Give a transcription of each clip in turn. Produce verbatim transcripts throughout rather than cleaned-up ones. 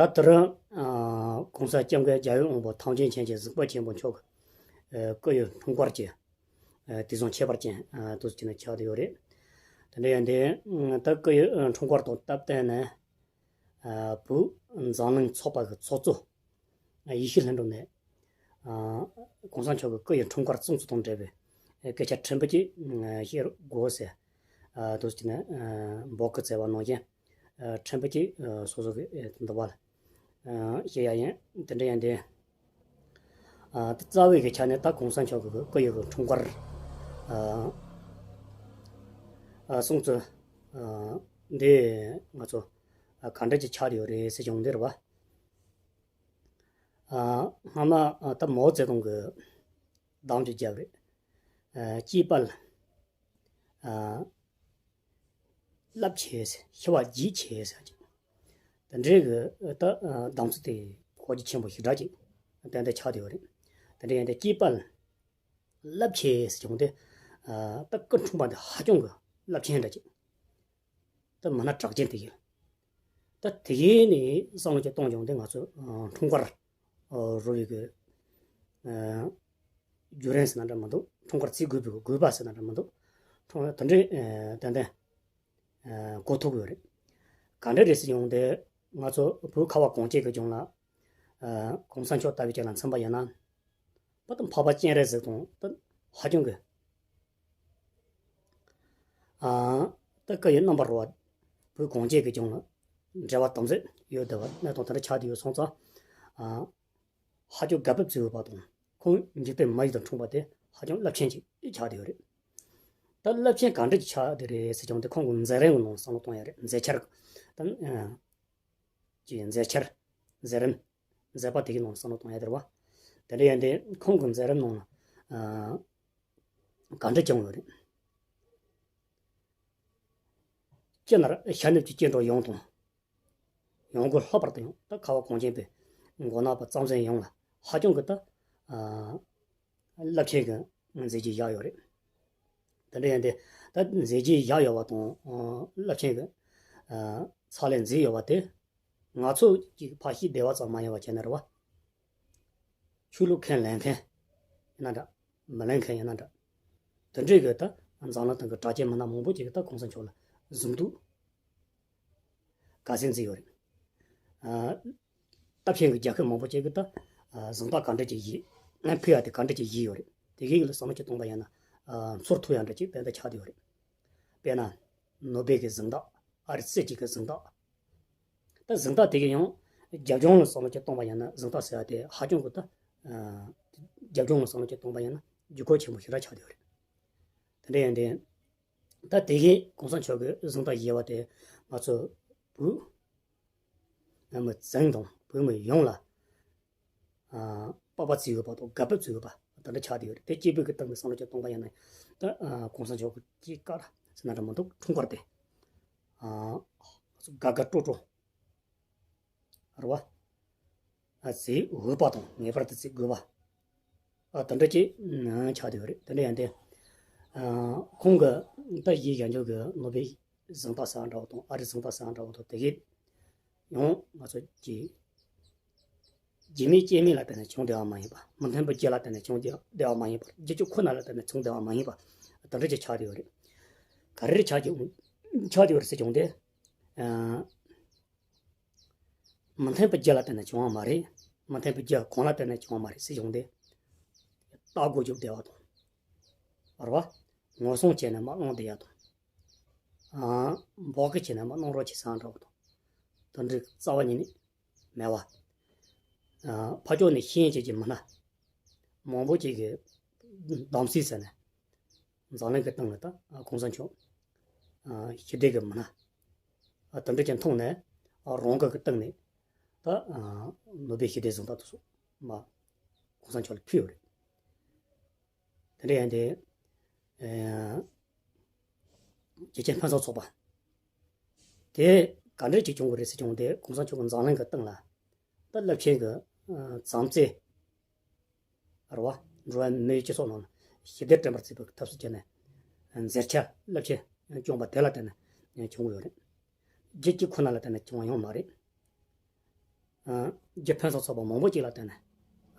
ད་དེ་རིང་ཨ་༸གོང་ས་༸སྐྱབས་མགོན་རྒྱལ་བའི་དབང་པོ་ཐམས་ཅད་མཁྱེན་ཅིང་གཟིགས་པ་ཆེན་པོ་མཆོག་གི་ཨ་སྐུ་ཡི་འཁྲུངས་སྐར་གྱི་ཨ་དུས་བཟང་ཁྱད་པར་ཅན་ཨ་དུས་ཚོད་ནས་ཆགས་བསྡད་ཡོད་རེད། དེ་འདྲ་ཡིན་དུས་ད་སྐུ་ཡི་ཨ་འཁྲུངས་སྐར་དང་སྟབས་བསྟུན་ནས་ཨ་བོད་འཛམ་གླིང་ཚོགས་པ་གི་ཚོགས་གཙོ་ཡེ་ཤེས་ལྷུན་གྲུབ་ནས་ཨ་༸གོང་ས་མཆོག་གི་སྐུ་ཡི་འཁྲུངས་སྐར་སྲུང་བརྩི་དང་འབྲེལ་བའི་སྐད་ཆ་ཕྲན་བུ་ཅིག་བཤད་དགོས་ཟེར་ཨ་དུས་ཚོད་ནས་འབོད་སྐུལ་བྱས་པ་ནང་བཞིན། ཨ་ཕྲན་བུ་ཅིག་ཨ་སོ་སོ་གི་ཨ་འདུན་པ་ལ་ཨ་བཤད་ཡ་ཡིན། དེ་འདྲ་ཡིན་དུས་ཨ་ད་རྩ་བའི་གི་ཆ་ནས་ད་༸གོང་ས་མཆོག་གི་སྐུ་ཡི་གི་འཁྲུངས་སྐར་ཨ་ཨ་སྲུང་བརྩི་ཨ་འདི་ང་ཚོ་ཨ་ག་འདྲ་ཅིག་ཆགས་ཡོད་རེད་ཟེར་བྱུང་འདི་རེད་བ། ཨ་སྔ་མ་ཨ་ད་མའོ་ཙེ་ཏུང་གི་གདམས་ཅིག་བརྒྱབ་རེད། ཨ་སྐྱེས་པ་ལ་ཨ་རླབས་ཆེ་ཟེར། ཤི་བ་འཇིགས་ཆེ་ཟེར་ཅིག་དེ་འདྲའི་གི་ད་གདམས་ཚིག་དེ་གོ་རྒྱུ་ཆེན་པོ་ཞེ་དྲག་ཅིག་ཏན་ཏན་ཆགས་བསྡད་ཡོད་རེད། དེ་འདྲ་ཡིན་དུས་སྐྱེས་པ་ལ་རླབས་ཆེ་ཟེར་བྱུང་སྟེ། ད་སྐུ་འཁྲུངས་པ་འདི་ཧ་ཅང་གི་རླབས་ཆེན་འདྲ་ཅིག་ད་མི་སྣ་གྲགས་ཅན་དེ་ཡིན། ད་དེ་ཡིན་ནི་བསམ་བློ་ཅིག་གཏོང་བྱུང་སྟེ་ང་ཚོ་འཁྲུངས་སྐར་རོལ་བའི་གི་བརྒྱུད་རིམ་ཟེར་ན་འདྲ་མི་འདུག་འཁྲུངས་སྐར་བརྩི་དགོས་པའི་དགོས་པ་ཟེར་ན་འདྲ་མི་འདུག་འཁྲུངས་དེ་འདྲའི་ཏན་ཏན་གོ་ཐུབ་ཡོད་རེད། ག་འདྲ་རེད་ཟེར་ཡོང་དུས་ང་ཚོ་བོད་ཁ་བ་གངས་ཅན་གྱི་ལྗོངས་ལ་༸གོང་ས་མཆོག་ལྟ་བུའི་ཅིག་ལ་མཚོན་པ་ཡིན་ན། པ་དང་འཕགས་པ་སྤྱན་རས་གཟིགས་དང་ད་ཧ་ཅང་གི་ཨ་ད་སྐུ་ཡི་རྣམ་པར་རོལ་བ་བོད་གངས་ཅན་གྱི་ལྗོངས་ལ་འབྲེལ་བ་དམ་ཟབ་ཡོད་བསྡད་པ་གནས་སྟངས་དེ་འདྲ་ཆགས་བསྡད་ཡོད་སོང་ཙང་། ཨ་ཧ་ཅང་དགའ་སྤོབས་བརྩི་འོས་པ་དང་ཁོང་འཇིག་རྟེན་མི་ཡུལ་དུ་འཁྲུངས་པ་དེ་ཧ་ཅང་རླབས་ཆེན་ཅིག་ཆགས་བསྡད་ཡོད་རེད། ད་རླབས་ཆེན་ག་འདྲ་ཅིག་ཆགས་བསྡད་རེད་ཟེར་བྱུང་དུས་ཁོང་གི་མཛད་རིམ་གྱི་ནང་བསམ་བློ་གཏོང་ཡ་རེད། མཛད་འཆར་ད་ཨ་ཀྱི་མཛད་འཆར། མཛད་རིམ། མཛད་པ་དེ་གའི་ནང་བསམ་བློ་གཏོང་ཡ་དེ་རེད་བ། དེ་འདྲ་ཡིན་དུས་ཁོང་གི་མཛད་རིམ་ནང་ལ་ཨ་ག་འདྲ་བྱུང་ཡོད་རེད། སྤྱིར་ན་ཤ་གནད་ཀྱི་སྐྱེ་འགྲོ་ཡོངས་དང་། ཡོངས་རྫོགས་ལྷག་པར་དུ་ཡང་ད་ཁ་བ་གངས་ཅན་པའི་མགོ་ནག་པ་རྩམ་ཟན་ཡོངས་ལ་ཧ་ཅང་གི་ད་ཨ་རླབས་ཆེན་གྱི་མཛད་རྗེས་བཞག་ཡོད་རེད། དེ་འདྲ་ཡིན་དུས་ད་མཛད་རྗེས་བཞག་ཡོད་པ་དང་ཨ་རླབས་ཆེན་གྱི་ཨ་ཕྱག་ལས་མཛད་ཡོད་པ་དེ། ང་ཚོ་གཅིག་ཕར་ཤི་བདེ་བ་ཙམ་མ་ཡིན་པ་བྱས་ན་རེད་བ། ཆོས་ལུགས་ཁས་ལེན་མཁན་ཡིན་ན་འདྲ། མི་ལེན་མཁན་ཡིན་ན་འདྲ། དེ་འདྲའི་གི་ད་འཛམ་གླིང་སྟེང་གི་གྲགས་ཅན་མི་སྣ་མང་པོ་ཅིག་གིས་ད་༸གོང་ས་མཆོག་ལ་གཟེངས་བསྟོད་དགའ་ཚོར་མཛད་ཡོད་རེད། ཨ་སྟབས་ཆེན་གྱི་རྒྱལ་ཁབ་མང་པོ་ཅིག་གིས་ད་ཨ་གཟེངས་རྟགས་ག་འདྲ་ཅིག་བཞེས། ཕུལ་ཡ་དེ་ག་འདྲ་ཅིག་བཞེས་ཡོད་རེད། དེ་གའི་ལ་བསམ་བློ་ཅིག་གཏོང་པ་ཡིན་ན་ཨ་ཚོར་ཐུབ་ཡ་འདྲ་ཅིག་ཏན་ཏན་ཆགས་བསྡད་ཡོད་རེད། དཔེར་ན། ནོ་སྦེལ་གྱི་གཟེངས་རྟགས། ཨ་རི་སྲིད་སྤྱི་གི་གཟེངས་རྟགས། ད་གཟེངས་རྟགས་དེ་གའི་ཡང་རྒྱབ་ལྗོངས་ལ་བསམ་བློ་ཅིག་གཏོང་པ་ཡིན་ན་གཟེངས་རྟགས་ཟེར་བ་དེ་ཧ་ཅང་གི་ད་ཨ་རྒྱབ་ལྗོངས་ལ་བསམ་བློ་ཅིག་གཏོང་པ་ཡིན་ན་ལྗིད་ཁོག་ཆེན་པོ་ཞེ་དྲག་ཆགས་བསྡད་ཡོད་རེད། དེ་འདྲ་ཡིན་དུས་ད་དེ་གའི་གོང་ས་མཆོག་གི་གཟེངས་རྟགས་བཞེས་པ་དེ་ང་ཚོ་བོད་མི་བཙན་དང་བོད་མི་ཡོངས་ལ་ཨ་དཔའ་བ་བརྩི་འོས་པ་དང་དགའ་སྤོབས་བརྩི་འོས་པ་དེ་འདྲ་ཆགས་བསྡད་ཡོད་རེད། དེ་སྐྱེས་བུ་གི་སྟེང་ནས་བསམ་བློ་ཅིག་གཏོང་པ་ཡིན་ན་ད་ཨ་གོང་ས་མཆོག་གི་སྐྱེས་སྐར་ཟེར་ན་འདྲ་མི་འདུག་འཁྲུངས་སྐར་དེ་ཨ་དགའ་དགའ་སྤྲོ་སྤྲོ་རེད་བ། ཨ་བརྩི་འོས་པ་དང་ངེས་པར་དུ་བརྩི་དགོས་པ། ཨ་དེ་འདྲ་ཅིག་ཨ་ཆགས་བསྡད་ཡོད་རེད། དེ་འདྲ་ཡིན་དུས་ཨ་ཁོང་གི་ད་གཞིས་བྱང་ཕྱོགས་ཀྱི་ནོ་སྦེལ་གཟེངས་རྟགས་ཟེར་བ་འདྲ་བོ་དང་ཨ་རིའི་གཟེངས་རྟགས་ཟེར་བ་འདྲ་བོ་དང་དེ་གའི་ཡང་ང་ཚོ་གི་རྒྱུས་མེད་རྐྱེན་མེད་ལ་བརྟེན་ནས་བྱུང་བསྡད་པ་མ་ཡིན་པ། མི་མཐུན་པའི་རྒྱུ་ལ་བརྟེན་ནས་བྱུང་བསྡད་པ་མ་ཡིན་པར་རྒྱུ་ཅིག་ཁོ་ན་ལ་བརྟེན་ནས་བྱུང་བསྡད་པ་མ་ཡིན་པ་དེ་འདྲ་ཅིག་ཆགས་བསྡད་ཡོད་རེད། ག་རེ་རེད་ཆགས་ཀྱི་ཆགས་བསྡད་ཡོད་རེད་ཟེར་བྱུང་སྟེ། ཨ་མི་མཐུན་པའི་རྒྱུ་ལ་བརྟེན་ནས་བྱུང་བ་མ་རེད། མི་མཐུན་པའི་རྒྱུ་གང་ལ་བརྟེན་ནས་བྱུང་བ་མ་རེད་ཟེར་བྱུང་སྟེ། རྟ་རྒོད་རྒྱུག་བསྡད་པ་དང་། རེད་བ། ངོ་སྲུང་བྱས་ནས་མར་ལོངས་བསྡད་ཡ་དང་། ཨ་འབོག་སྐད་བྱས་ནས་མར་གནང་རོགས་བྱེད་ས་འདྲ་བོ་དང་། དེ་འདྲའི་རྩ་བ་ཉིད་ནས་མེད་པ། ཨ་ཕར་ཕྱོགས་ནས་ཤེས་ཡོན་ཅན་གྱི་མི་སྣ་མང་པོ་ཅིག་གིས་གདམ་གསེས་ཟེར་ནས་འཛམ་གླིང་གི་སྟེང་ལ་ད་གོང་ས་མཆོག་ཨ་ཞི་བདེ་གི་མི་སྣ་ཨ་དེ་འདྲ་ཅིག་མཐོང་ནས་ཨ་རང་འགུལ་གྱི་སྟེང་ནས་ད་ཨ་ནོ་སྦེལ་ཞི་བདེ་གཟེངས་རྟགས་དེ་ཚོ་མར་གོང་ས་མཆོག་ལ་ཕུལ་ཡོད་རེད། དེ་འདྲ་ཡིན་དུས། ཨེ། རྒྱལ་སྤྱིའི་ཕན་ཚུན་ཚོགས་པ། དེ་ག་འདྲ་ཅིག་བྱུང་གི་རེད་ཟེར་བྱུང་སྟེ་གོང་ས་མཆོག་གི་འཛམ་གླིང་གི་སྟེང་ལ། ད་རླབས་ཆེན་གྱི་ཨ་བྱམས་བརྩེ། རེད་བ། འགྲོ་བ་མིའི་སྤྱི་ཚོགས་ནང་ལ་ཞི་བདེ་བསྐྲུན་པར་བྱེད་པའི་ཐབས་སུ་བྱས་ནས། མཛད་འཆར་རླབས་ཆེན་བསྐྱངས་པ་དེ་ལ་བརྟེན་ནས་བྱུང་གི་ཡོད་རེད། རྒྱུ་གཅིག་ཁོ་ན་ལ་བརྟེན་ནས་བྱུང་བ་ཡང་མ་རེད། ཨ་རྒྱུ་ཕུན་སུམ་ཚོགས་པ་མང་པོ་ཅིག་ལ་བརྟེན་ནས་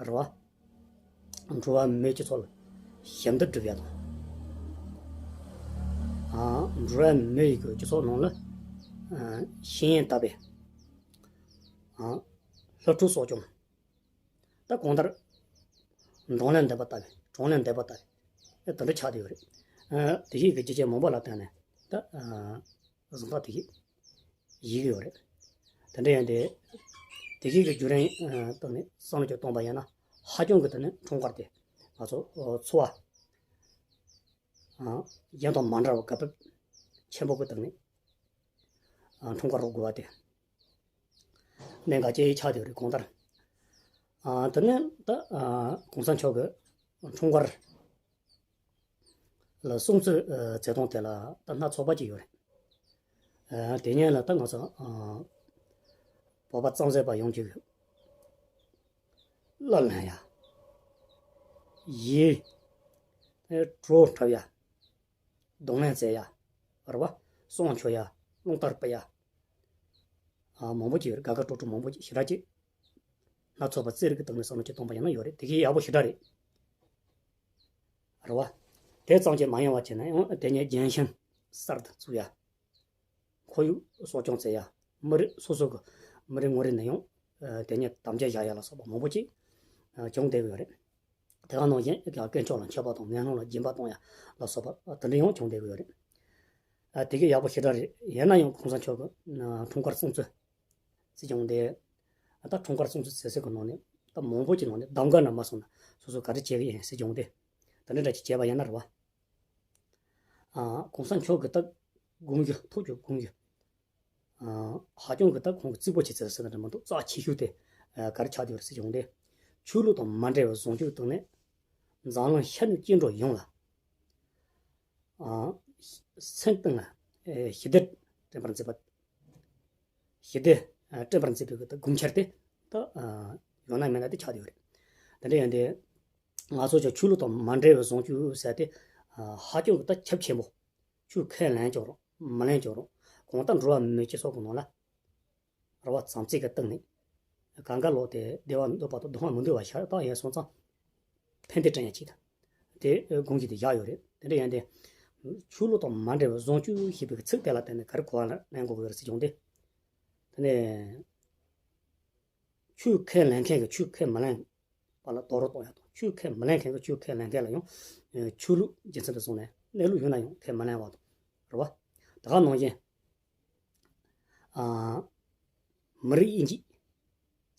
རེད་བ། འགྲོ་བ་མིའི་སྤྱི་ཚོགས་ལ་ཞབས་འདེགས་སྒྲུབ་ཡ་དང་། ཨ་འགྲོ་བ་མི་ཡི་གི་སྤྱི་ཚོགས་ནང་ལ་ཨ་ཤེས་ཡོན་དར་བའི་ཨ་སློབ་ཕྲུག་གསོ་སྐྱོང་། ད་གང་ལྟར་འབྲོག་ལས་འདེབས་པ་ལྟ་བུ། གྲོང་ལས་འདེབས་པ་ལྟ་བུ། དེ་འདྲ་ཆགས་བསྡད་ཡོད་རེད། ཨ་དེ་བཞིན་གྱི་རྒྱུ་རྐྱེན་མང་པོ་ལ་བརྟེན་ནས་ད་ཨ་གཟེངས་རྟགས་དེ་བཞིན་བཞེས་ཀྱི་ཡོད་རེད། དེ་འདྲ་ཡིན་དུས་དེ་བཞིན་གྱི་བརྒྱུད་རིམ་ཨ་དེ་ནས་བསམ་བློ་ཅིག་གཏོང་པ་ཡིན་ན། ཧ་ཅང་གི་དེ་ནས་འཁྲུངས་སྐར་དེ་ང་ཚོ་ཨ་འཚོ་བ་ཨ་གཞན་དང་མ་འདྲ་བར་དགའ་སྤོབས་ཆེན་པོ་གི་སྟེང་ནས་ཨ་འཁྲུངས་སྐར་རོལ་དགོས་པ་དེ་གནད་འགག་ཅིག་ཆགས་བསྡད་ཡོད་རེད། གང་ལྟར་ཨ་དེ་ནས་ད་ཨ་གོང་ས་མཆོག་གི་འཁྲུངས་སྐར་ལ་སྲུང་བརྩི་ཨ་མཛད་སྟངས་དེ་ལ་ད་སྣ་ཚོགས་པ་ཅིག་ཡོད་རེད། ཨ་དེ་ཉིད་ལ་ད་ང་ཚོ་ཨ་བོད་པ་གཙང་སྦྲ་པ་ཡོངས་ཀྱི་གླུ་ལེན་ཡ། ཡིག་བྲོ་འཁྲབ་ཡ། རྡུང་ལེན་རྩེ་ཡ། རེད་བ། གསུང་ཆོས་ཡ། རླུང་རྟ་སྤོ་ཡ། ཨ་མང་པོ་ཅིག་ཡོད་རེད། དགའ་དགའ་སྤྲོ་སྤྲོ་མང་པོ་ཅིག་ཞེ་དྲག་ཅིག་སྣ་ཚོགས་པ་རྩེ་རིགས་ཀྱི་སྟེང་ནས་བསམ་བློ་ཅིག་གཏོང་པ་ཡིན་ན་ཡོད་རེད། དེ་གི་ཡག་པོ་ཞེ་དྲག་རེད། རེད་བ། དེ་ཙམ་གྱིས་མ་ཡིན་པ་བྱས་ན་ཡང་དེ་ཉིད་རྒྱུན་ཤིང་གསར་དུ་བཙུགས་ཡ། ཁོར་ཡུག་གསོ་སྐྱོང་བྱེད་ཡ། མི་རིགས་སོ་སོ་གི་མི་རིགས་ངོ་རིས་ནས་ཡང་ཨ་དེ་ཉིད་དམ་བཅའ་བཞག་ཡ་ལ་སོགས་པ་མང་པོ་ཅིག་ཨ་བྱུང་བསྡད་ཡོད་རེད། དེ་ག་ནང་བཞིན་དཀོན་མཆོག་ལ་མཆོད་པ་དང་ངན་སློང་ལ་སྦྱིན་པ་གཏོང་ཡ་ལ་སོགས་པ་དེ་འདྲ་ཡང་བྱུང་བསྡད་ཡོད་རེད། ཨ་དེ་གི་ཡག་པོ་ཞེ་དྲག་རེད། ཡིན་ན་ཡང་གོང་ས་མཆོག་གི་ཨ་འཁྲུངས་སྐར་སྲུང་བརྩི་ཟེར་བྱུང་སྟེ། ད་འཁྲུངས་སྐར་སྲུང་བརྩི་ཟེར་ཟེར་གི་ནང་ནས་ད་མང་པོ་ཅིག་ནང་ནས་གདམ་ག་ན་མ་སོང་ན་སོ་སོ་ག་རེ་བྱེད་གི་ཡིན་ཟེར་བྱུང་སྟེ། དེ་འདྲ་འདྲ་ཅིག་བྱས་པ་ཡིན་ན་རེད་བ། ཨ་གོང་ས་མཆོག་གི་ད་དགོངས་རྒྱུ། ཐུགས་ཀྱི་དགོངས་རྒྱུ། ཨ་ཧ་ཅང་གི་ད་ཁོང་གི་རྩིག་པོ་ཆེ་ཟེར་ཟེར་ན་འདྲ་མི་འདུག་རྩ་ཆེ་ཤོས་དེ་ཨ་ག་རེ་ཆགས་བསྡད་ཡོད་རེད་ཟེར་བྱུང་སྟེ། ཆོས་ལུགས་དང་མ་འབྲེལ་བའི་བཟང་སྤྱོད་བཏང་ནས་འཛམ་གླིང་ཤར་ནུབ་སྐྱེ་འགྲོ་ཡོངས་ལ། ཨ་སེམས་གཏིང་ལ་ཨེ་ཞི་བདེ་བསྐྲུན་པར་མཛད་པ། ཞི་བདེ་ཨ་བསྐྲུན་པར་མཛད་པའི་གི་ད་དགོངས་འཆར་དེ་ད་ཨ་ཡོད་ན་མེད་ན་དེ་ཆགས་བསྡད་ཡོད་རེད། དེ་འདྲ་ཡིན་དུས་ང་ཚོ་ཀྱང་ཆོས་ལུགས་དང་མ་འབྲེལ་བའི་བཟང་སྤྱོད་ཟེར་དེ་ཨ་ཧ་ཅང་གི་ད་ཁྱབ་ཆེན་པོ། ཆོས་ཁས་ལེན་ཀྱང་རུང་མི་ལེན་ཀྱང་རུང་། གང་ལྟར་འགྲོ་བ་མིའི་སྤྱི་ཚོགས་ཀྱི་ནང་ལ་རེད་བ། བྱམས་བརྩེ་གི་སྟེང་ནས་གང་ག་ལོག་སྟེ་བདེ་བ་འདོད་པ་དང་སྡུག་བསྔལ་མི་འདོད་པ་ཤ་སྟག་ཡིན་སོང་ཙང་ཕན་བདེ་བསྐྲུན་ཡ་ཅིག་དང་། དེ་དགོངས་གཞི་དེ་བཞག་ཡོད་རེད། དེ་འདྲ་ཡིན་ཏེ། ཆོས་ལུགས་དང་མ་འབྲེལ་བའི་བཟང་སྤྱོད་ཞེས་པའི་ཚིག་དེ་ལ་བརྟེན་ནས་ག་རེ་གོ་བ་ལེན་དགོས་ཀྱི་ཡོད་རེད་ཟེར་བྱུང་སྟེ། དེ་ནས་ཆོས་ཁས་ལེན་མཁན་གྱིས་ཆོས་ཁས་མི་ལེན་པ་ལ་རྡོག་རོལ་གཏོང་ཡ་དང་། ཆོས་ཁས་མི་ལེན་མཁན་གྱིས་ཆོས་ཁས་ལེན་མཁན་ལ་ཡང་ཆོས་ལུགས་རྒྱུ་མཚན་དུ་བཟུང་ནས་གནས་ལུགས་ཡིན་ན་ཡང་ཁས་མི་ལེན་པ་དང་། རེད་བ། དེ་ག་ནང་བཞིན། ཨ། མི་རིགས་དབྱེ་འབྱེད་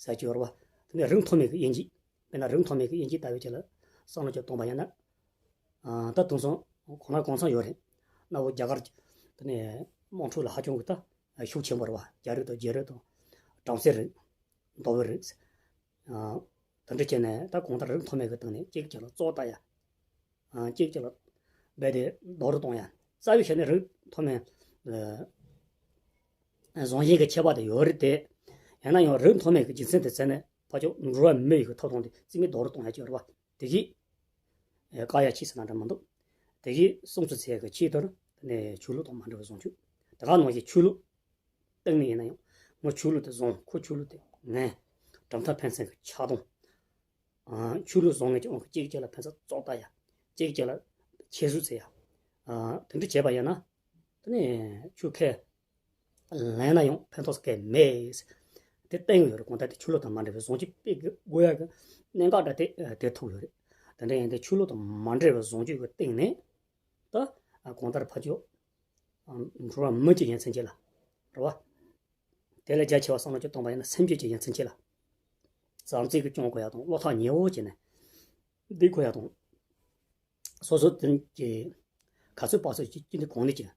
ཟེར་གྱི་ཡོད་རེད་བ། དེ་ནས་རིགས་མཐོ་དམན་གྱི་དབྱེ་འབྱེད། དཔེར་ན་རིགས་མཐོ་དམན་གྱི་དབྱེ་འབྱེད་ལྟ་བུའི་ཆེད་ལ་བསམ་བློ་ཅིག་གཏོང་པ་ཡིན་ན། ཨ། ད་དེང་སང་གང་ལ་གང་འཚམ་ཡོད་རེད། གནའ་བོ་རྒྱ་གར་གྱི་དེ་ནས་དམངས་ཁྲོད་ལ་ཧ་ཅང་གི་ད་ཤུགས་ཆེན་པོ་རེད་བ། རྒྱ་རིགས་དང་རྒྱུད་རིགས་དང་། བྲམ་ཟེ་རིགས། མདོ་དབུས་རིགས། ཨ། དེ་འདྲ་བྱས་ནས་ད་གང་ལྟར་རིགས་མཐོ་དམན་གྱི་སྟེང་ནས་གཅིག་གཅིག་ལ་བཙོག་བལྟ་ཡ། ཨ། གཅིག་གཅིག་ལ་རྦད་དེ་རྡོག་རོལ་གཏོང་ཡ། རྩ་བའི་ཆ་ནས་རིགས་མཐོ་དམན། ཨ། བཟང་ཞན་གྱི་ཁྱད་པར་དེ་ཡོད་རེད་དེ། ཡང་ན་ཡང་རིགས་མཐོ་དམན་གྱི་རྒྱུ་མཚན་དེ་བཙལ་ནས་ཕར་ཕྱོགས་འགྲོ་བ་མི་ཡི་གི་ཐོབ་ཐང་དེ་རྩིས་མེད་རྡོག་རོལ་གཏོང་ཡ་ཅིག་ཡོད་རེད་བ། དེ་གིས་ཨེ་བཀག་ཡ་ཅིག་ཟེར་ན་འདྲ་མི་འདུག་དེ་གིས་སྲུང་བརྩི་བྱེད་ཡ་གི་ཆེད་དུ་ནས་ཆོས་ལུགས་དང་མ་འབྲེལ་བའི་བཟང་སྤྱོད། དེ་ག་ནང་བཞིན་ཆོས་ལུགས་སྟེང་ནས་ཡིན་ན་ཡང་། ངའི་ཆོས་ལུགས་དེ་བཟང་། ཁོའི་ཆོས་ལུགས་དེ་ངན། གྲུབ་མཐའ་ཕན་ཚུན་གྱི་ཆགས་སྡང་། ཨ། ཆོས་ལུགས་བཟང་ངན་གྱི་དབང་གིས་གཅིག་གཅིག་ལ་ཕན་ཚུན་བཙོག་བལྟ་ཡ། གཅིག་གཅིག་ལ་ཁྱད་གསོད་བྱེད་ཡ། ཨ། དེ་འདྲ་བྱས་པ་ཡིན་ན། དེ་ནས་ཆོས་ཁས་ལེན་ན་ཡང་ཕན་ཐོགས་གང་ཡང་མེད། དེ་བསྟན་ཡོད་རེད། གང་ལྟར་དེ་ཆོས་ལུགས་དང་མ་འབྲེལ་བའི་བཟང་སྤྱོད་སྤེལ་དགོས་ཡ་གི་གནད་འགག་འདྲ་དེ་དེ་ཐུག་ཡོད་རེད། དེ་འདྲ་ཡིན་དུས་ཆོས་ལུགས་དང་མ་འབྲེལ་བའི་བཟང་སྤྱོད་ཀྱི་སྟེང་ནས་ད་གང་ལྟར་ཕར་ཕྱོགས་འགྲོ་བ་མི་གཅིག་ཡིན་ཚུན་ཆད་ལ། རེད་བ། དེ་ལས་རྒྱ་ཆེ་བ་བསམ་བློ་ཅིག་གཏོང་པ་ཡིན་ན་སེམས་ཅན་གཅིག་ཡིན་ཚུན་ཆད་ལ་བྱམས་བརྩེ་གིས་སྐྱོང་དགོས་ཡ་དང་། བློ་ཐག་ཉེ་བོ་བྱས་ནས་བསྡད་དགོས་ཡ་དང་། སོ་སོ་དོན་གྱི་ག་ཚོད་དཔག་ཚོད་ཀྱི་སྤྱི་འཐུས་གང་ནས་ཀྱང་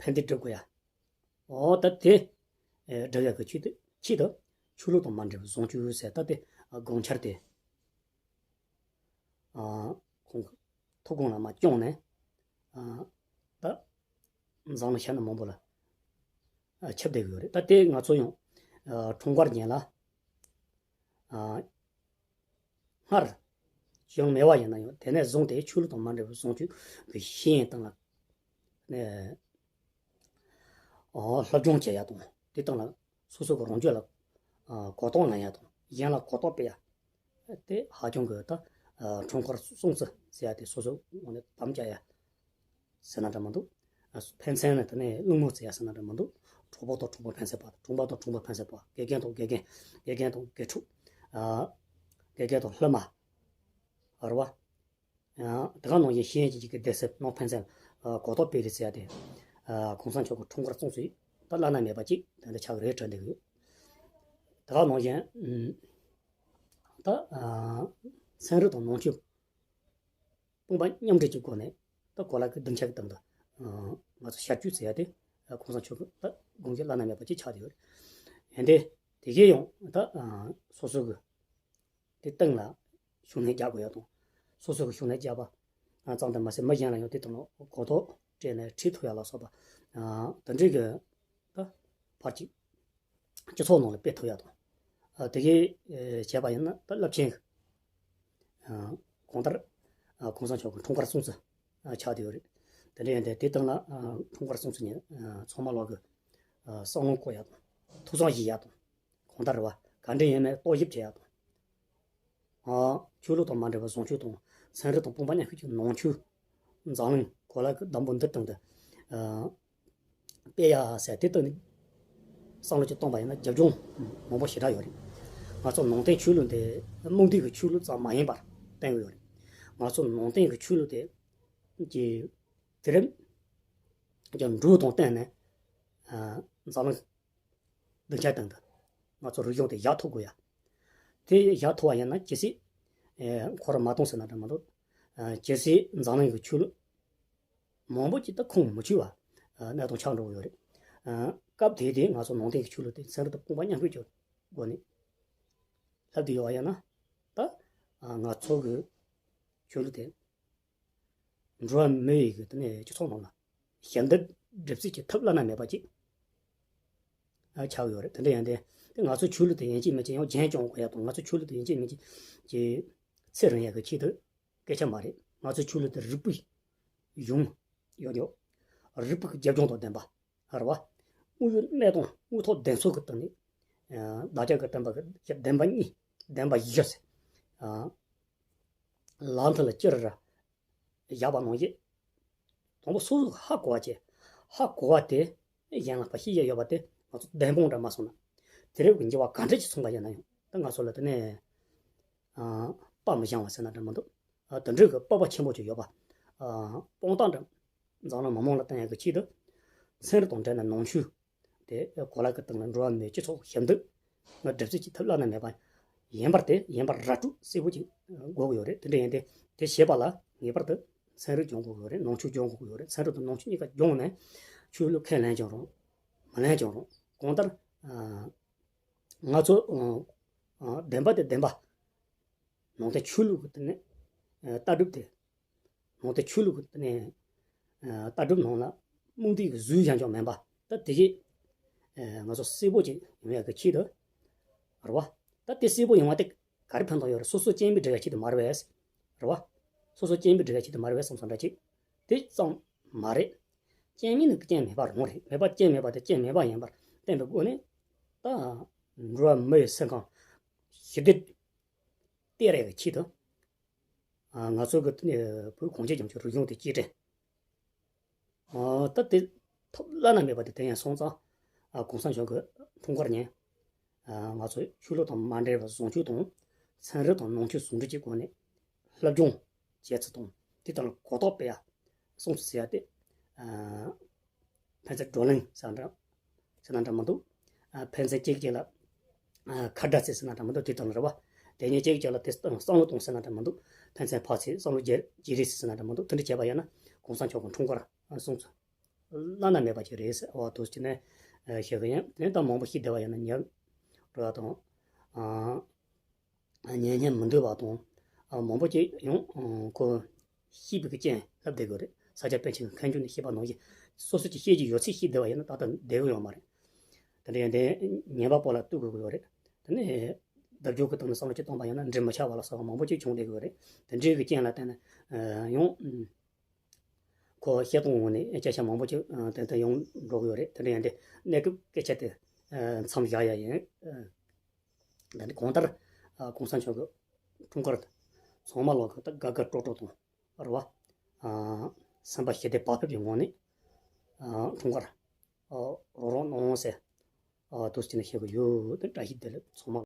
ཕན་བདེ་སྒྲུབ་དགོས་ཡ། འོ་ད་དེ་སྒྲུབ་ཡ་གི་ཆེད་དུ་ཆེད་དུ་ཆོས་ལུགས་དང་མ་འབྲེལ་བའི་བཟང་སྤྱོད་ཟེར་ད་དེ་དགོངས་འཆར་དེ། ཨ། ཁོང་གི་ཐུགས་དགོངས་ལ་མར་བསྐྱངས་ནས། ཨ། ད་འཛམ་གླིང་ཤར་ནུབ་མང་པོ་ལ་ཨ་ཁྱབ་བསྡད་ཡོད་རེད། ད་དེ་ང་ཚོ་ཡང་ཨ་འཁྲུངས་སྐར་ཉིན་ལ་ཨ་སྔར་བྱུང་མེད་པ་ཡིན་ན་ཡང་དེ་ནས་བཟུང་སྟེ་ཆོས་ལུགས་དང་མ་འབྲེལ་བའི་བཟང་སྤྱོད་ཀྱི་ཤེས་ཡོན་སྟེང་ལ་ནས་ཨ་སློབ་སྦྱོང་བྱེད་ཡ་དང་། དེ་སྟེང་ལ་སོ་སོ་གི་རང་རྒྱུད་ལ་ གོ་རྟོགས་ལེན་ཡ་དང་གཞན་ལ་གོ་རྟོགས་སྤེལ་ཡ། དེ་ཧ་ཅང་གི་ད་ཁྲོམ་སྐོར་སྲུང་བརྩི་ཟེར་ཡ་དེ་སོ་སོ་ངོས་ནས་དམ་བཅའ་ཡ་ཟེར་ན་འདྲ་མི་འདུག་ཕན་ཚུན་ནི་དེ་ནས་བླུན་རྨོངས་བརྩི་ཡ་ཟེར་ན་འདྲ་མི་འདུག་གྲོགས་པོ་དང་གྲོགས་པོ་ཕན་ཚུན་བར། གྲོང་པ་དང་གྲོང་པ་ཕན་ཚུན་བར། དགེ་རྒན་དང་དགེ་རྒན། དགེ་རྒན་དང་དགེ་ཕྲུག་དགེ་རྒན་དང་སློབ་མ། རེད་བ། དེ་ག་ནང་བཞིན་གཞན་གྱི་གི་བདེ་སེམས་ནང་ཕན་ཚུན་གོ་རྟོགས་སྤེལ་རེས་ཟེར་ཡ་དེ། གོང་ས་མཆོག་གི་ཁྲོམ་སྐོར་སྲུང་བརྩི་ད་བླ་ན་མེད་པ་ཅིག་དེ་འདྲ་ཆགས་ཀྱི་རེད་དྲན་བསྡད་ཡོད། དེ་ག་ནང་བཞིན་ད་ཚན་རིག་དང་ནང་ཆོས་དཔུང་པ་མཉམ་འབྲེལ་གྱི་སྒོ་ནས་ད་གོ་ལ་གི་སྡིངས་ཆ་གི་སྟེང་དུ་ང་ཚོ་ཞབས་ཞུ་ཟེར་ཡ་དེ་གོང་ས་མཆོག་གི་ད་དགོངས་གཞི་བླ་ན་མེད་པ་ཅིག་ཆགས་བསྡད་ཡོད་རེད། ཡིན་ཏེ་དེ་གས་ཡང་ད་སོ་སོ་གི་དེ་སྟེང་ལ་ཤུགས་སྣོན་རྒྱག་དགོས་ཡ་དང་། སོ་སོ་གི་ཤུགས་སྣོན་རྒྱག་པ་ཙམ་དུ་མ་ཟད་མི་གཞན་ལ་ཡང་དེ་དང་གོ་རྟོགས་སྤྲད་ནས་ཁྲིད་ཐུབ་ཡ་ལ་སོགས་པ་དེ་འདྲའི་གི་ད་ཕར་ཅིག་སྤྱི་ཚོགས་ནང་ལ་སྤེལ་ཐུབ་ཡ་དང་། དེ་གས་བྱས་པ་ཡིན་ན་ད་རླབས་ཆེན་གྱི་གང་ལྟར་གོང་ས་མཆོག་གི་ཁྲོམ་སྐོར་སྲུང་བརྩི་ཆགས་བསྡད་ཡོད་རེད། དེ་འདྲ་ཡིན་དུས་དེ་སྟེང་ལ་ཁྲོམ་སྐོར་སྲུང་བརྩི་ནས་ཚང་མ་ལོག་གི་བསམ་བློ་འཁོར་ཡ་དང་ཐུགས་བསམ་བཞེས་ཡ་དང་། གང་ལྟར་རེད་བ། ག་འདྲ་ཡིན་མིན་རྟོག་ཞིབ་བྱེད་ཡ་དང་། ཨ། ཆོས་ལུགས་དང་མ་འབྲེལ་བའི་བཟང་སྤྱོད་དང་ཚན་རིག་དང་དཔུང་པ་མཉམ་གཤིབ་ཀྱི་ནང་ཆོས་འཛམ་གླིང་གོ་ལ་གི་བདག་པོ་འདིར་བཏང་སྟེ། ཨ། སྤེལ་ཡ་ཟེར་དེ་ལྟ་ནི་བསམ་བློ་ཅིག་བཏང་པ་ཡིན་ན་རྒྱབ་ལྗོངས་མང་པོ་ཞེ་དྲག་ཡོད་རེད། ང་ཚོ་ནང་བསྟན་ཆོས་ལུགས་འདི་རྨོངས་དད་ཀྱི་ཆོས་ལུགས་ཙམ་མ་ཡིན་པར་བསྟན་གྱི་ཡོད་རེད། ང་ཚོ་ནང་བསྟན་གྱི་ཆོས་ལུགས་དེ་ཀྱི་དེ་རིང་ཀྱང་འགྲོ་དང་བསྟན་ནས། ཨ། འཛམ་གླིང་སྡིངས་ཆ་སྟེང་དུ་ང་ཚོ་རིག་གཞུང་དེ་བཞག་ཐུབ་དགོས་ཡ། དེ་བཞག་ཐུབ་པ་ཡིན་ན་གལ་སྲིད། ཨེ། ཁོ་རང་མ་གཏོང་ཟེར་ན་འདྲ་མི་འདུག་ཨ། གལ་སྲིད་འཛམ་གླིང་གི་ཆོས་ལུགས་མང་པོ་ཅིག་ད་ཁུངས་མི་འཁྱོལ་བ། ཨ། གནས་སྟངས་ཆགས་འགྲོ་གི་ཡོད་རེད། ཨ། སྐབས་དེ་དེ་ང་ཚོ་ནང་བསྟན་གྱི་ཆོས་ལུགས་དེ་ཚན་རིག་དང་དཔུང་པ་མཉམ་གཤིབ་ཀྱི་སྒོ་ནས་ལྷབ་བསྡད་ཡོད་པ་ཡིན་ན། ད། ཨ། ང་ཚོ་གི་ཆོས་ལུགས་དེ། འགྲོ་བ་མི་ཡི་གི་དེ་ནས་སྤྱི་ཚོགས་ནང་ལ་ཞབས་འདེགས་སྒྲུབ་རྩིས་ཀྱི་ཐབས་བླ་ན་མེད་པ་ཅིག་ཨ། ཆགས་ཡོད་རེད། དེ་འདྲ་ཡིན་དུས་དེ་ང་ཚོའི་ཆོས་ལུགས་དེ་ཡིན་གཅིག་མིན་གཅིག་ཡང་རྒྱུན་སྐྱོང་དགོས་ཡ་དང་། ང་ཚོའི་ཆོས་ལུགས་དེ་ཡིན་གཅིག་མིན་གཅིག་གི་ཚེ་རིང་ཡ་གི་ཆེད་དུ་སྐད་ཆ་མ་རེད། ང་ཚོའི་ཆོས་ལུགས་དེ་རིག་པའི་གཞུང་ཡོད་ཡོད། རིག་པའི་རྒྱབ་ལྗོངས་དང་ལྡན་པ། རེད་བ། དངོས་ཡོད་གནས་སྟངས་དངོས་ཐོག་བདེན་འཚོལ་གྱི་སྟེང་ནས། ཨ། བདག་ཅག་གི་བསྟན་པ་གི་བདེན་པ་གཉིས། བདེན་པ་བཞི་ཟེར། ཨ། ལག་མཐིལ་ལ་ཅི་རེ་རེ་བཞག་པ་ནང་བཞིན། དང་པོ་སོ་སོ་ཧ་གོ་བ་བྱས། ཧ་གོ་བ་དེ་གཞན་ལ་ཕར་བཤད་ཡ་ཡོད་པ་དེ་ང་ཚོ་བདེན་དཔང་འདྲ་མ་སོང་ན། དེ་རིགས་ཀྱི་འགྱུར་བ་ག་འདྲ་ཞིག་སོང་པ་ཡིན་ན་ཡང་ད་ང་ཚོ་ལ་དེ་ནས། ཨ། དཔའ་མི་ཞུམ་པ་ཟེར་ན་འདྲ་མི་འདུག་ཨ། དེ་འདྲའི་གི་སྤོབས་པ་ཆེན་པོ་ཅིག་ཡོད་པ། ཨ། དཔང་རྟགས་འདྲ་འཛམ་གླིང་མི་མང་ལ་བསྟན་ཡ་གི་ཆེད་དུ། ཚན་རིག་དང་འབྲེལ་ནས་ནང་ཆོས་དེ་གོ་ལ་གི་སྟེང་ལ་འགྲོ་བ་མིའི་སྤྱི་ཚོགས་ཞབས་འདེགས་ང་སྒྲུབ་རྩིས་ཀྱི་ཐབས་བླ་ན་མེད་པ་ཡིན་པར་དེ་ཡིན་པར་ར་སྤྲོད་གསལ་པོ་ཅིག་དགོས་ཀྱི་ཡོད་རེད། དེ་འདྲ་ཡིན་ཏེ་དེ་བྱེད་པ་ལ་ངེས་པར་དུ་ཚན་རིག་སྦྱོང་དགོས་ཀྱི་ཡོད་རེད། ནང་ཆོས་སྦྱོང་དགོས་ཀྱི་ཡོད་རེད། ཚན་རིག་དང་ནང་ཆོས་གཉིས་ཀ་སྦྱོང་ནས་ཆོས་ལུགས་ཁས་ལེན་ཀྱང་རུང་མི་ལེན་ཀྱང་རུང་། གང་ལྟར། ཨ། ང་ཚོ། ཨ། བདེན་པ་དེ་བདེན་པ། ནང་བསྟན་ཆོས་ལུགས་ཀྱི་དེ་ནས་ལྟ་གྲུབ་དེ། ནང་བསྟན་ཆོས་ལུགས་ཀྱི་དེ་ནས་ལྟ་གྲུབ་ནང་ལ་རྨོངས་དད་ཀྱི་ཟུར་ཡང་ཅང་མེད་པ། ད་དེ་གས་ང་ཚོ་གསལ་པོ་ཅིག་ཡོང་ཡག་གི་ཆེད་དུ། རེད་བ། ད་དེ་གསལ་པོ་ཡོང་བ་དེ་ག་རེ་ཕན་ཐོགས་ཡོད་རེད། སོ་སོ་སྐྱེ་དམན་སྒྲུབ་ཡག་ཆེད་དུ་མ་རེད་པས། རེད་བ། སོ་སོ་སྐྱེ་དམན་སྒྲུབ་ཡག་ཆེད་དུ་མ་རེད་པས་བསམ་སོང་འདྲ་ཅིག་དེ་ཙམ་མ་རེད། སྐྱེ་དམན་ནི་སྐྱེ་མེད་པ་རང་རེད། མེད་པ་སྐྱེ་མེད་པ་དེ་སྐྱེ་མེད་པ་ཡིན་པར་བསྟན་པའི་སྒོ་ནས། ད་འགྲོ་བ་མི་ཡི་སེམས་ཁམས་ཞི་བདེ་སྟེར་ཡག་གི་ཆེད་དུ། ང་ཚོ་གི་བོད་གངས་ཅན་ལྗོངས་ཀྱི་རིག་གཞུང་དེ་གཅེས་སྤྲས། ད་དེ་ཐབས་བླ་ན་མེད་པ་དེ་དེ་ཡང་སོང་ཙང་། གོང་ས་མཆོག་གི་འཁྲུངས་སྐར་ཉིན། ང་ཚོས་ཆོས་ལུགས་དང་མ་འབྲེལ་བའི་བཟང་སྤྱོད་དང་ཚན་རིག་དང་ནང་ཆོས་ཟུང་འབྲེལ་གྱི་སྒོ་ནས་སློབ་སྦྱོང་བྱེད་ཚུལ་དང་། དེ་དག་ལ་གོ་རྟོགས་སྤེལ་ཡ་སྲུང་བརྩི་ཟེར་ཡ་དེ། ཕན་ཚུན་བགྲོ་གླེང་ཟེར་ན་འདྲ་ཟེར་ན་འདྲ་མི་འདུག་ཨ། ཕན་ཚུན་གཅིག་གཅིག་ལ་ཨ། ཁ་བརྡ་རྩེད་ཟེར་ན་འདྲ་མི་འདུག་དེ་དག་ལ་རེད་བ། དེ་ནས་གཅིག་གཅིག་ལ་དེ་བསམ་བློ་གཏོང་ཟེར་ན་འདྲ་མི་འདུག་ཕན་ཚུན་ཕར་ཚུར་བསམ་བློ་བརྗེ་བརྗེ་རེས་ཟེར་ན་འདྲ་མི་འདུག་དེ་འདྲ་བྱས་པ་ཡིན་ན་གོང་ས་མཆོག་གི་འཁྲུངས་སྐར་སྲུང་བརྩི་བླ་ན་མེད་པ་ཅིག་རེད་ཟེར་བ་དུ་ཅི་ནས་བཤད་གི་ཡིན། དེ་ནས་ད་མང་པོ་ཤེས་བསྡད་པ་ཡིན་ན་ཉེ་བ་དང་། ཉན་སྙིང་མི་འདོད་པ་དང་། མང་པོ་ཅིག་ཡང་ཁོ་ཤེས་པའི་རྐྱེན་ལབ་བསྡད་དགོས་རེད། ས་སྐྱ་པཎ་ཆེན་གྱི་མཁས་འཇུག་ནས་བཤད་པ་ནང་བཞིན་སོ་སོ་ཀྱིས་ཤེས་ཀྱི་ཡོད་ཚད་ཤེས་བསྡད་པ་ཡིན་ན་ཏག་ཏག་བསྡད་ཀྱི་ཡོད་མ་རེད། དེ་འདྲ་ཡིན་དུས་ཉན་པ་པོ་ལ་ལྟོས་དགོས་ཀྱི་ཡོད་རེད། དེ་ནས་བརྡ་སྦྱོར་གྱི་སྟེང་ནས་བསམ་བློ་ཅིག་བཏང་པ་ཡིན་ན་འགྲིག་མི་ཆགས་པ་ལ་སོགས་པ་མང་པོ་ཅིག་བྱུང་བསྡད་ཀྱི་ཡོད་རེད། དེ་འདྲའི་གི་རྐྱེན་ལ་བརྟེན་ནས་ཡང་ཁོ་བཤད་སྟངས་ངོས་ནས་སྐད་ཆ་མང་པོ་ཅིག་ཏན་ཏན་ཡོང་འགྲོ་གི་ཡོད་རེད། དེ་འདྲ་ཡིན་དུས་གནས་སྐབས་སྐད་ཆ་དེ་མཚམས་བཞག་ཡ་ཡིན། ད་ནི་གང་ལྟར་ཨ་གོང་ས་མཆོག་གི་འཁྲུངས་སྐར་ཚང་མ་ལོག་གི་ད་དགའ་དགའ་སྤྲོ་སྤྲོ་དང་རེད་བ། ཨ་སེམས་པ་ཞི་བདེ་བག་ཕེབས་ཀྱི་ངང་ནས་ཨ་འཁྲུངས་སྐར་ཨ་རོགས་རོགས་གནང་ཟེར་ཨ་འདུག་སེ་བྱས་ནས་བཤད་གི་ཡོད། ད་བཀྲ་ཤིས་བདེ་ལེགས་ཚང་མ།